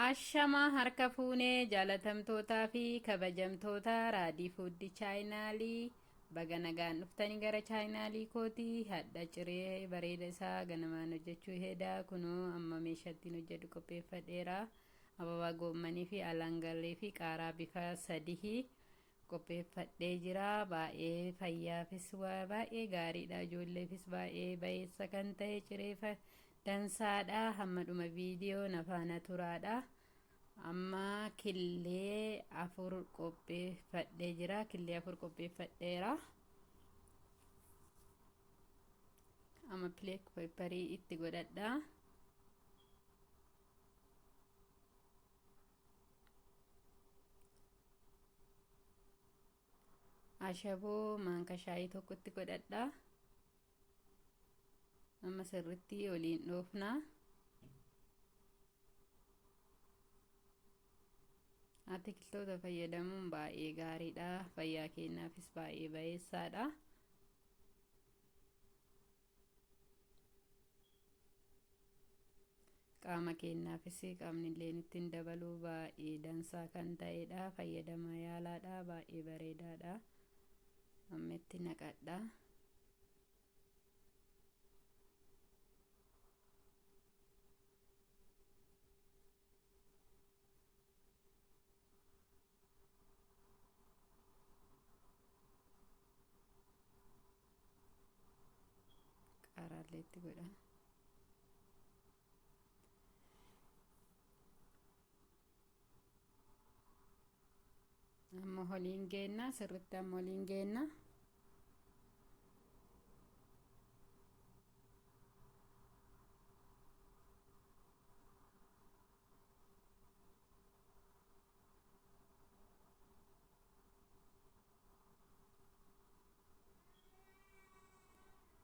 Ashamaa harka fuunee jaalatamtootaa fi kabajamtoota Raadii Fuuddi chaayinaalii, baga nagaan dhuftanii gara chaayinaalii kootii. Hadha ciree bareeda isaa ganamaan hojjechuu hedaa. Kunoo amma meeshaa ittiin hojjedhu qopheeffadheera. Ababaa goommanii fi alangallee fi qaaraa bifa sadihii qopheeffadhee jira. Baay'ee fayyaafis baay'ee gaariidha, ijoolleefis baay'ee bayeessa kan ta'e ciree dansaadha. Hamma dhuma viidiyoo na faana turaadha. Amma killee 4 qopheeffadhee jira, killee 4 qopheeffadheera. Amma pileek peepparii itti godhadha. Ashaboo maanka shaayii tokkotti godhadha. Amma sirritti waliin dhoofna. Atikiltoota fayyadamuun baay'ee gaariidha, fayyaa keenyaafis baay'ee bayeessaadha. Qaama keenyaafis qaamni illee ittiin dabaluu baay'ee dansaa kan ta'edha. Fayyadama yaalaadha, baay'ee bareedaadha. Amma itti naqadha. Qaaraallee itti godha. Amma holiin geenna sirritti, amma holiin geenna.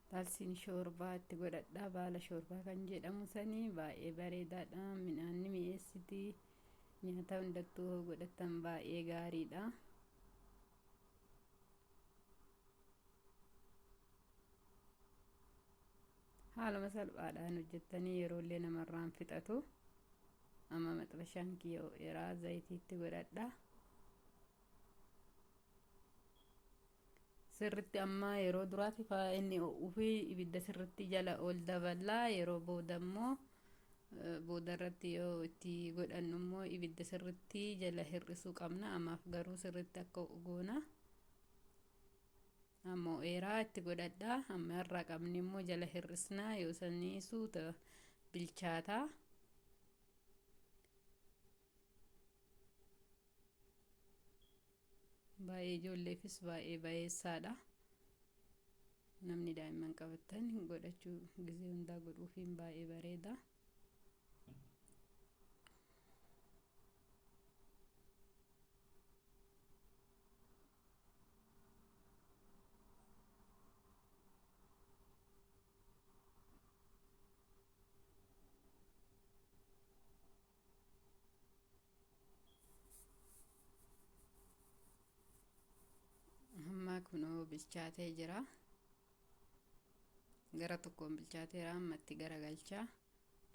Taalsiin shoorbaa itti godhadha. Baala shoorbaa kan jedhamu sanii baay'ee bareedaadha. Midhaan ni mi'eessiti. Nyaata hundattuu hoo godhattan baay'ee gaariidha. Haaluma salphaadhaan hojjettanii yeroollee namarraan fixatu. Amma maxbashaan kiyya ho'eeraa, zayitiitti godhadha. Sirritti amma yeroo duraati inni ho'uu fi ibidda sirritti jala ol daballaa. Yeroo booda immoo, booda irratti yoo itti godhannu immoo ibidda sirritti jala hir'isuu qabna. Ammaaf garuu sirritti akka ho'u goona. Amma ho'eeraa, itti godhadha. Amma irraa qabni immoo jala hir'isnaa, yoo sanii suuta bilchaataa. Baay'ee ijoolleefis baay'ee bayeessaadha. Namni daa'imman qabattan godhachuu gizee hundaa godhuufiin baay'ee bareeda. Amma kunoo bilchaatee jira. Gara tokkoon bilchaateera, amma itti garagalcha.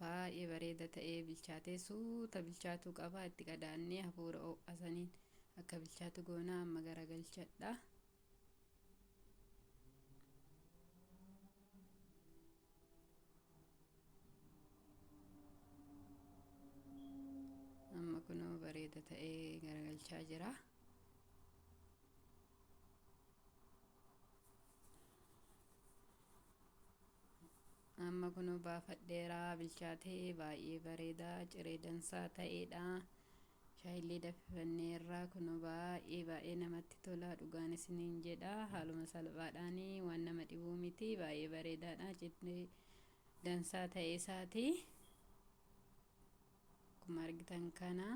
Baay'ee bareeda ta'ee bilchaatee, suuta bilchaatuu qaba. Itti qadaannee hafuura ho'a saniin akka bilchaatu goonaa. Amma garagalchadha. Amma kunoo bareeda ta'ee garagalchaa jira. Amma kunoo baafadheeraa, bilchaatee baay'ee bareedaa ciree dansaa ta'eedha. Shaayillee danfifanneerraa, kunoo baay'ee baay'ee namatti tola, dhugaan isiniin jedha. Haaluma salphaadhaan, waan nama dhibuu miti, baay'ee bareedaadha, ciree dansaa ta'e isaati. Akkuma argitan kana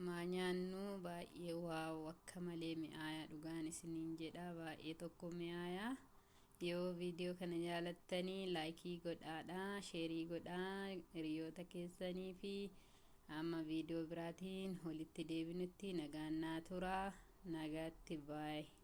maa nyaannu baay'ee waaw, akka malee mi'aaya, dhugaan isiniin jedha, baay'ee tokko mi'aaya. Yoo viidiyoo kana jaalattanii laayikii godhaadha, sheerii godhaa hiriyoota keessanii fi amma viidiyoo biraatiin walitti deebinutti nagaan naa tura. Nagaatti, baay'ee.